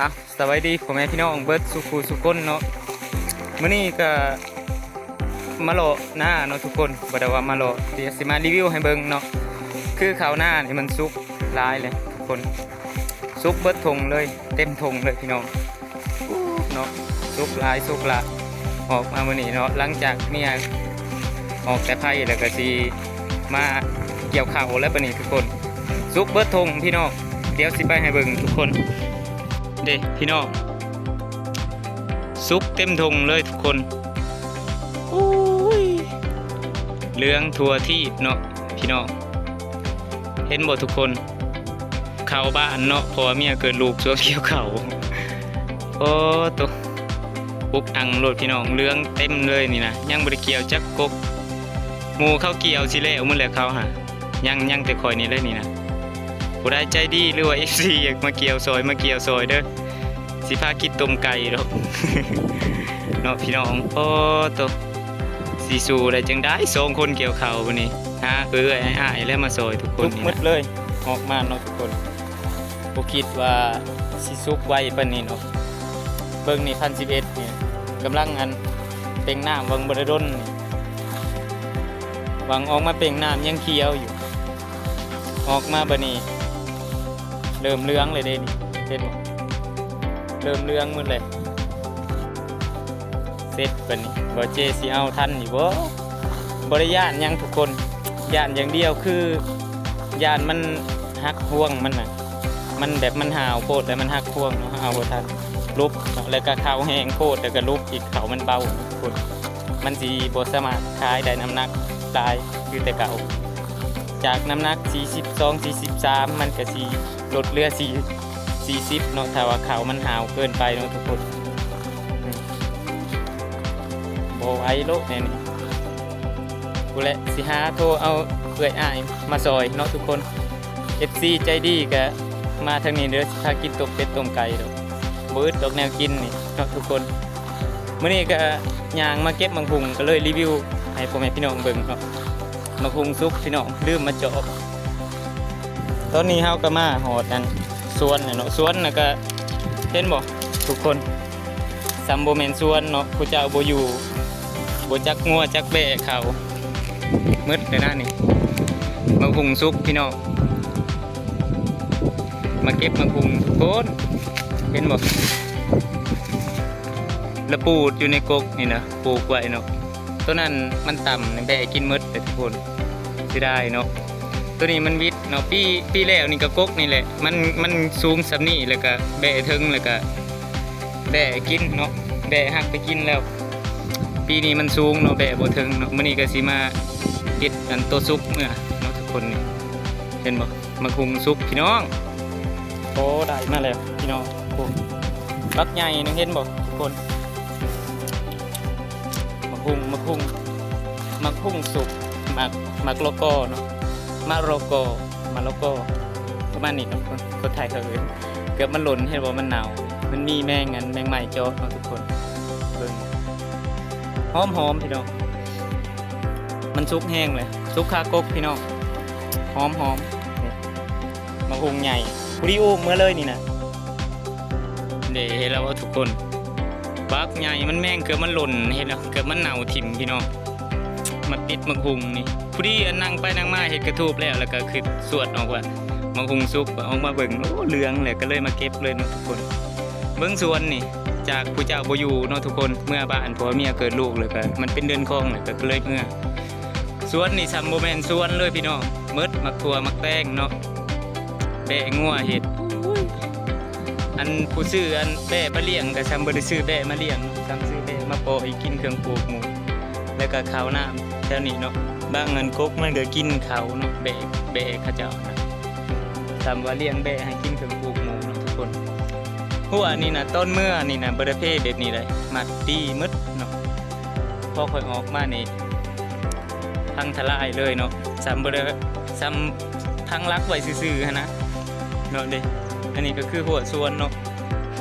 ອ່ະ ສະບາຍດີພໍ່ແມ່ພີ່ນ້ອງເບິດສູ່ຜູ້ສູ່ຄົນເນາະ. ມື້ນີ້ກໍມາເລາະນາເນາະທຸກຄົນ, ບໍ່ໄດ້ວ່າມາເລາະ ດຽວຊິມາຣີວິວໃຫ້ເບິ່ງເນາະ. ຄືເຂົ້ານານີ້ມັນສຸກຫຼາຍເລີຍທຸກຄົນ, ສຸກເບິດທົ່ງເລີຍ ເຕັມທົ່ງເລີຍພີ່ນ້ອງເນາະ. ສຸກຫຼາຍສຸກຫຼາຍ ອອກມາມື້ນີ້ເນາະ, ຫຼັງຈາກເມຍອອກແຕ່ໄພແລ້ວກໍຊິມາກ່ຽວເຂົ້າແລ້ວບັດນີ້ທຸກຄົນ. ສຸກເບິດທົ່ງພີ່ນ້ອງ, ດຽວຊິໄປໃຫ້ເບິ່ງທຸກຄົນ. ເດ້ພີ່ນ້ອງ, ສຸກເຕັມທົ່ງເລີຍທຸກຄົນ. ໂອ້ຍ ເຫຼືອງທົ່ວທີບເນາະພີ່ນ້ອງ, ເຫັນບໍ່ທຸກຄົນ? ເຂົ້າບ້ານເນາະ ເພາະວ່າເມຍເກີດລູກຊ່ວງກ່ຽວເຂົ້າ. ໂອ້ໂຕ ອຸກອັ່ງໂລດພີ່ນ້ອງ, ເຫຼືອງເຕັມເລີຍນີ້ນະ. ຍັງບໍ່ໄດ້ກ່ຽວຈັກກົກ, ໝູ່ເຂົາກ່ຽວຊິແລ້ວໝົດແລ້ວເຂົາຫາ ຍັງ ຍັງແຕ່ຂ້ອຍນີ້ເລີຍນີ້ນະ. ຜູ້ໃດໃຈດີ ຫຼືວ່າ ເອັຟຊີ ຢາກມາກ່ຽວຊ່ອຍ ມາກ່ຽວຊ່ອຍເດີ້, ຊິພາກິນຕົ້ມໄກ່ດອກ ເນາະພີ່ນ້ອງ. ໂອ້ໂຕ ຊິສູ້ໄດ້ຈັ່ງໃດ ສອງຄົນກ່ຽວເຂົ້າບັດນີ້. ຫາເອື້ອຍອ້າຍແລ້ວມາຊ່ອຍທຸກຄົນນີ້ນະ. ສຸກໝົດເລີຍ ອອກມາເນາະທຸກຄົນ, ບໍ່ຄິດວ່າຊິສຸກໄວປານນີ້ເນາະ. ເບິ່ງນີ້ ພັນສິບເອັດນີ້ ກຳລັງອັນເປັ່ງນ້ຳ ຫວ່າງບໍ່ໄດ້ດົນນີ້ ຫວ່າງອອກມາເປັ່ງນ້ຳຍັງຂຽວຢູ່, ອອກມາບັດນີ້ເລີ່ມເຫຼືອງເລີຍເດ້ນີ້ ເຫັນບໍ່? ເລີ່ມເຫຼືອງໝົດເລີຍ. ເສັດບັດນີ້ ບໍ່ເຈຊິເອົາທັນຢູ່ບໍ່? ບໍ່ໄດ້ຢ້ານຫຍັງທຸກຄົນ, ຢ້ານຢ່າງດຽວຄືຢ້ານມັນຫັກຮວງມັນນະ, ມັນແບບມັນຫາວໂພດ ແລ້ວມັນຫັກຮວງເນາະ ເອົາບໍ່ທັນ, ຫຼຸບເນາະ. ແລ້ວກໍເຂົ້າແຮງໂພດ ແລ້ວກໍຫຼຸບອີກ, ເຂົ້າມັນເບົາທຸກຄົນ, ມັນຊິບໍ່ສາມາດຂາຍໄດ້ນ້ຳໜັກຫຼາຍຄືແຕ່ເກົ່າ. ຈາກນ້ຳໜັກສີ່ສິບສອງ ສີ່ສິບສາມ ມັນກໍຊິ ລົດເຫຼືອສີ່ ສີ່ສິບເນາະ ຖ້າວ່າເຂົ້າມັນຫາວເກີນໄປເນາະທຸກຄົນ. ອືມ ບໍ່ໄຫວໂລດແນວນີ້. ພຸ້ນແຫຼະ ຊິຫາໂທເອົາເອື້ອຍອ້າຍມາຊ່ອຍເນາະທຸກຄົນ. ເອັຟຊີ ໃຈດີກໍມາທາງນີ້ເດີ, ຊິພາກິນຕົ້ມເປັດຕົ້ມໄກ່ດອກ, ບໍ່ອຶດດອກແນວກິນນີ້ເນາະທຸກຄົນ. ມື້ນີ້ກໍຍ່າງມາເກັບໝາກຫຸ່ງ ກໍເລີຍຣີວິວໃຫ້ພໍ່ແມ່ພີ່ນ້ອງເບິ່ງເນາະ. ໝາກຫຸ່ງສຸກພີ່ນ້ອງ, ລືມມາຈອກ. ຕອນນີ້ເຮົາກໍມາຮອດອັນສວນແລ້ວເນາະ, ສວນນະກະເຫັນບໍ່ທຸກຄົນ? ຊ່ຳບໍ່ແມ່ນສວນເນາະ, ຜູ້ເຈົ້າບໍ່ຢູ່, ບໍ່ຈັກງົວຈັກແບ້ເຂົາໝົດແລ້ວນະນີ້. ໝາກຫຸ່ງສຸກພີ່ນ້ອງ, ມາເກັບໝາກຫຸ່ງທຸກຄົນ, ເຫັນບໍ່? ລະປູດຢູ່ໃນກົກນີ້ນະ ປູກໄວ້ເນາະ. ໂຕນັ້ນມັນຕ່ຳ ແບ້ກິນໝົດເລີຍທຸກຄົນ, ເສຍດາຍເນາະ. ໂຕນີ້ມັນຫວິດເນາະ, ປີ ປີແລ້ວນີ້ກໍກົກນີ້ແຫຼະ, ມັນ ມັນສູງສ່ຳນີ້ ແລ້ວກໍແບ້ເທິງ ແລ້ວກໍແບ້ກິນເນາະ, ແບ້ຫັກໄປກິນແລ້ວ. ປີນີ້ມັນສູງເນາະ, ແບ້ບໍ່ເຖິງເນາະ. ມື້ນີ້ກໍຊິມາເກັບອັນໂຕສຸກເມືອເນາະທຸກຄົນ, ນີ້ເຫັນບໍ່? ໝາກຫຸ່ງສຸກພີ່ນ້ອງ. ໂອ້ ໄດ້ມາແລ້ວພີ່ນ້ອງ, ໂອ້ ບັກໃຫຍ່ໜຶ່ງ ເຫັນບໍ່ທຸກຄົນ? ໝາກຫຸ່ງ ໝາກຫຸ່ງ ໝາກຫຸ່ງສຸກ, ໝາກ ໝາກລະກອເນາະ, ມະລະກອ ມະລະກອ ປະມານນີ້ເນາະ, ຄົນ ຄົນໄທເຂົາເອີ້ນ. ເກືອບມັນຫຼົ່ນ ເຫັນບໍ່? ມັນເນົ່າ, ມັນມີແມງ ອັນ ແມງໄມ້ເຈາະເນາະທຸກຄົນ. ເບິ່ງ ຫອມໆ ພີ່ນ້ອງ, ມັນສຸກແຮງເລີຍ, ສຸກຄາກົກພີ່ນ້ອງ, ຫອມໆ. ນີ້ ໝາກຫຸ່ງໃຫຍ່ ຜູ້ດີອູ້ມເມືອເລີຍນີ້ນະ. ເດ້ ເຫັນແລ້ວບໍ່ທຸກຄົນ? ບັກໃຫຍ່ ມັນແມງເກືອບມັນຫຼົ່ນ, ເຫັນແລ້ວ ເກືອບມັນເນົ່າຖິ້ມພີ່ນ້ອງ. ມາຕິດໝາກຫຸ່ງນີ້ ພໍດີອັນນັ່ງໄປນັ່ງມາເຮັດກະທູບແລ້ວ ແລ້ວກໍຄິດສວດອອກວ່າໝາກຫຸ່ງສຸກ, ອອກມາເບິ່ງ ໂອ້ ເຫຼືອງແລ້ວ ກໍເລີຍມາເກັບເລີຍເນາະທຸກຄົນ. ເບິ່ງສວນນີ້ ຈາກຜູ້ເຈົ້າບໍ່ຢູ່ເນາະທຸກຄົນ, ເມືອບ້ານ ເພາະວ່າເມຍເກີດລູກ ແລ້ວກໍມັນເປັນເດືອນຄອງ ແລ້ວກໍເລີຍເມືອ. ສວນນີ້ຊ່ຳບໍ່ແມ່ນສວນເລີຍພີ່ນ້ອງ, ໝົດໝາກຖົ່ວໝາກແຕງເນາະ, ແບ້ງົວເຮັດ. ໂອ້ຍ ອັນຜູ້ຊື້ອັນແບ້ມາລ້ຽງກໍຊ່ຳບໍ່ໄດ້ຊື້ແບ້ມາລ້ຽງ, ຊ່ຳຊື້ແບ້ມາປ່ອຍກິນເຄື່ອງໂຄກໝູ່. ແລ້ວກໍເຂົ້ານ້ຳແຖວນີ້ເນາະ, ບາງອັນກົກມັນກໍກິນເຂົ້າເນາະ, ແບ້ ແບ້ເຂົາເຈົ້ານະ, ຊ່ຳວ່າລ້ຽງແບ້ໃຫ້ກິນເຄື່ອງໂຄກໝູ່ເນາະທຸກຄົນ. ຮົ້ວນີ້ນະ ຕອນເມືອນີ້ນະ ບໍ່ໄດ້ເພແບບນີ້ເດ້, ມັດຕີໝົດເນາະ. ພໍຂ້ອຍອອກມານີ້ ພັງທະລາຍເລີຍເນາະ, ຊ່ຳບໍ່ໄດ້ ຊ່ຳພັງຫຼັກໄວ້ຊື່ໆຫັ້ນນະເນາະ. ເດ້ ອັນນີ້ກໍຄືຮົ້ວສວນເນາະ,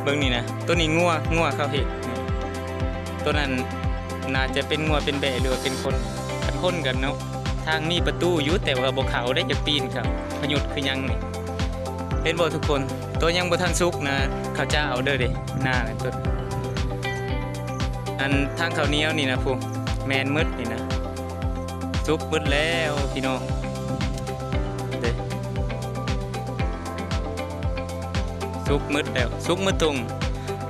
ເບິ່ງນີ້ນະ, ໂຕນີ້ງົວ ງົວເຂົາເຮັດນີ້, ໂຕນັ້ນໜ້າຈະເປັນງົວເປັນແບ້ ຫຼືວ່າເປັນຄົນ. ຄັນຄົນກໍເນາະ ທາງມີປະຕູຢູ່ ແຕ່ວ່າບໍ່ເຂົ້າເດ້, ຈະປີນເຂົ້າ ພະຍຸດຄືຫຍັງນີ້. ເຫັນບໍ່ທຸກຄົນ? ໂຕຍັງບໍ່ທັນສຸກນະ ເຂົ້າຈ້າວເດີເດ ໜ້ານະໂຕ ອັນທາງເຂົ້າໜຽວນີ້ນະ ຜູ້ ແມ່ນໝົດນີ້ນະ ສຸກໝົດແລ້ວພີ່ນ້ອງເດ້ ສຸກໝົດແລ້ວ ສຸກໝົດທຸງ.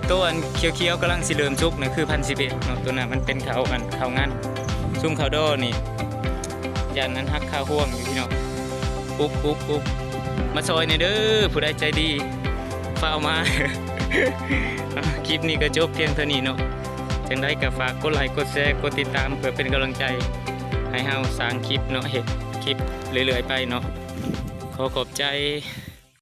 ໂຕອັນຂຽວໆກຳລັງຊິເລີ່ມສຸກນະ ຄືພັນສິບເອັດເນາະ ໂຕນັ້ນມັນເປັນເຂົ້າອັນ ເຂົ້າງັນ ຊຸມເຂົ້າດໍນີ້ ຢ້ານອັນຫັກຄາຫ່ວງຢູ່ພີ່ນ້ອງ ປຸບໆໆ ມາຊ່ອຍແດ່ເດີ ຜູ້ໃດໃຈດີ ຟ້າວມາ. ຄລິບນີ້ກໍຈົບພຽງເທົ່ານີ້ເນາະ ຈັ່ງໃດກໍຝາກກົດໄລ ກົດແຊ ກົດຕິດຕາມ ເພື່ອເປັນກຳລັງໃຈໃຫ້ເຮົາສ້າງຄລິບເນາະ ເຮັດຄລິບເລື້ອຍໆໄປເນາະ ຂໍຂອບໃຈ.